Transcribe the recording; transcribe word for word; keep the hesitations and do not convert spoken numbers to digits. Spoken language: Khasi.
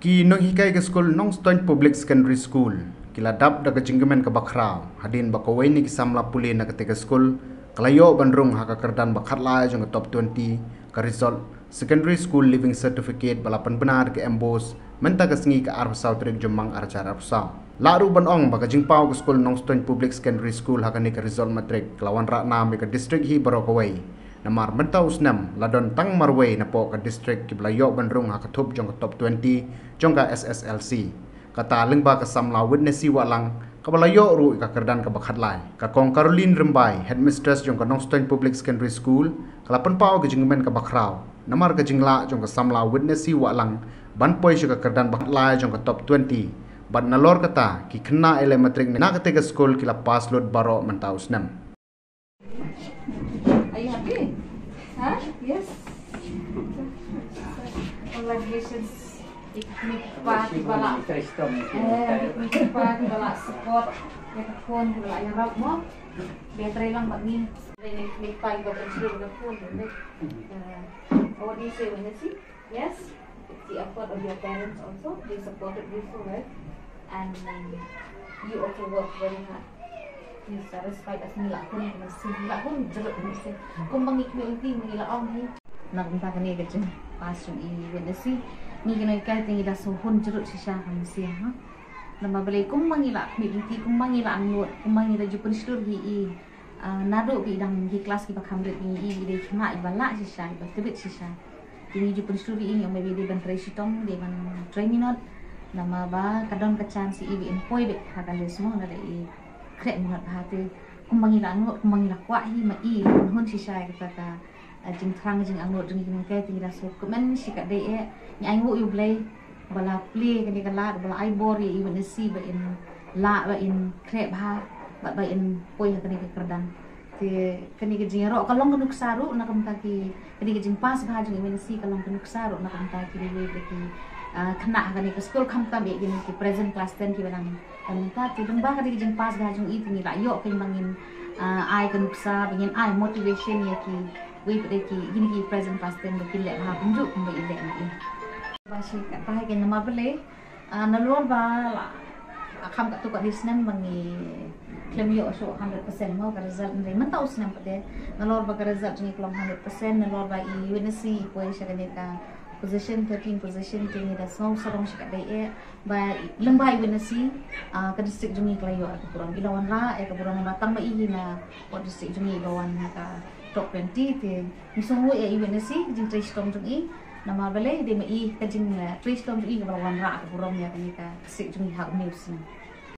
Ki nonghikai ka skul Nongstoiñ Public Secondary School ki la dap da ka jingkmen kaba khraw hadien ba kawei na ki samla pule na katei ka skul ka la ïoh ban rung ha ka kyrdan ba khatlai jong ka top twenty, ka result Secondary School Leaving Certificate ba la pynbna da ka MBOSE mynta ka sngi ka arphew saw tarik Jymmang arhajar arphew saw. Lah ruh ban ong ba ka jingpaw ka skul Nongstoiñ Public Secondary School ha kane ka result matric ka la wanrah nam ïa ka district hi baroh kawei. Namar mynta u snem la don tang marwei napoh ka district kiba la ïoh ban rung ha ka thup jong ka top twenty jong ka SSLC. Kata lyngba ka samla Witnessy Wahlang kaba la ïoh ruh ïa ka kyrdan kaba khatlai. Ka Kong Caroline Rymbai, headmistress jong ka Nongstoiñ Public Secondary School, ka la pynpaw ka jingkmen kaba khraw namar ka jinglah jong ka samla Witnessy Wahlang ban poi sha ka kyrdan ba khatlai jong ka top twenty. Bad nalor kata, ki khynnah ïaleh matric na katei ka skul ki la pass lut baroh mynta u snem. Are you happy? Huh? Yes. Congratulations. Ïa ki kmie ki kpa kiba la, eh, ïa ki kmie ki kpa kiba la support ïa ka khun, kiba la ïarap mo. Ba trei lang bad ngi. Ïa ki kmie ki kpa kiba pynshlur ïa ka khun, eh. Uh, what do you say, Witnessy? Yes, it's the effort of your parents also. They supported you so well, and, um, you also worked very hard. You satisfied us. Ngi la hun, ngi la hun jrut, ngi la hun jrut, ngi la hun. Kumba ngi kmie ngi, ngi la ong hi. Na kumta kane ka jingpass jong i Witnessy, ngi ki nonghikai te ngi da shu hun jrut shisha ka mynsiem, ha. Namar balei kumba ngi la kmie ngi, kumba ngi la angnud, kumba ngi la ju pynshlur hi i, ah, naduh ba i dang ki klas kiba kham rit ngi i, i dei khynnah iba lah shisha, iba tbit shisha. Te ngi ju pynshlur ïa i, ong ba i dei ban trei shitom, dei ban trei minot. Namar ba ka don ka chance ïa i ba in poi beit ha ka list mo, lada i khreh minot bha. Te kumba ngi la angnud, kumba ngi la kwah hi, ma i hun shisha ïa kata ka, ah, jingthrang jingangnud jong ngi ki nonghikai, te ngi da sngewkmen shikatdei eh. Ngi ainguh ïa u Blei ba la plie kane ka lad, ba la ai bor ïa i Witnessy ba in lah, ba in khreh bha, ba, ba in poi ha kane ka kyrdan. Te kane ka jingïaroh ka long ka nuksa ruh na ka bynta ki, kane ka jingpass bha jong i Witnessy ka long ka nuksa ruh na ka bynta kiwei kiwei ki, ah, khynnah ha kane ka skul, khamtam ïa kine ki present class ten kiba dang don mynta. Te lyngba kane ka jingpass bha jong i te ngi la ïoh kein ba ngin, ah, ai ka nuksa, ba ngin ai motivation ïa kiwei pat de ki, kine ki present class ten ba kin leh bha kumjuh kumba i leh ma i. Ba shi katta hi kein namar balei, ah, nalor ba la kham katto katne snem ba ngi khlem ïoh shuh hundred percent mo ka result, hynrei mynta u snem pat de nalor ba ka result jong ngi ka long hundred percent, nalor ba i Witnessy i poi sha kane ka position, thirteen position, te ngi da sngew sarong shikatdei eh ba lyngba i Witnessy, ah, ka district jong ngi ka la ïoh ïa ka burom, i la wanrah ïa ka burom, ba tang ma i hi napoh district jong ngi ba wan ha ka top twenty. Te ngi sngewnguh ïa i Witnessy, ka jingtrei shitom jong i, namar balei, dei ma i ka jing, eh, trei shitom jong i kaba la wanrah ïa ka burom ïa kane ka district jong ngi ha une u snem.